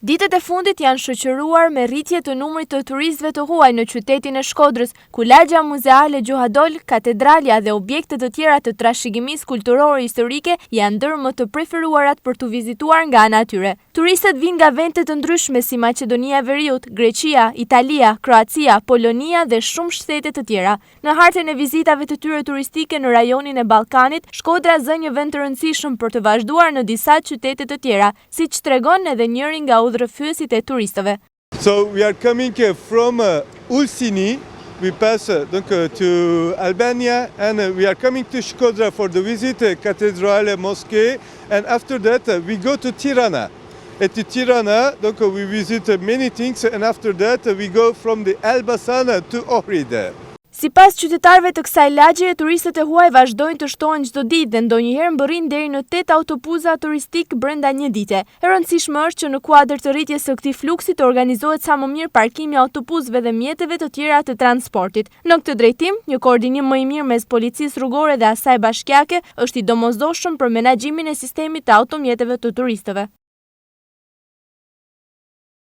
Ditët e fundit janë shoqëruar me rritje të numrit të turistëve të huaj në qytetin e Shkodrës, ku lagja muzeale Gjuha Dol, katedralja dhe objekte të tjera të trashëgimisë kulturore historike janë ndër më të preferuarat për t'u vizituar nga ana e tyre. Turistët vijnë nga vende të ndryshme si Maqedonia e Veriut, Greqia, Italia, Kroacia, Polonia dhe shumë shtete të tjera. Në hartën e vizitave të tyre turistike në rajonin e Ballkanit, Shkodra zë një vend të rëndësishëm për të vazhduar në disa qytete të tjera, siç tregon edhe njëri nga udhërrëfyesit e turistëve. So we are coming from Ulqini, we pass donc to Albania and we are coming to Shkodra for the visit Cathedral Mosque and after that we go to Tirana. At the Tirana, donc we visit many things and after that we go from the Elbasan to Ohrid. Sipas qytetarëve të kësaj lagjeje, turistët e huaj vazhdojnë të shtohen çdo ditë dhe ndonjëherë mbërrijnë deri në 8 autobusa turistik brenda një dite. E rëndësishme është që në kuadër të rritjes së këtij fluksi të organizohet sa më mirë parkimi i autobusëve dhe mjeteve të tjera të transportit. Në këtë drejtim, një koordinim më i mirë mes policisë rrugore dhe asaj bashkiake është i domosdoshëm për menaxhimin e sistemit të automjeteve të turistëve.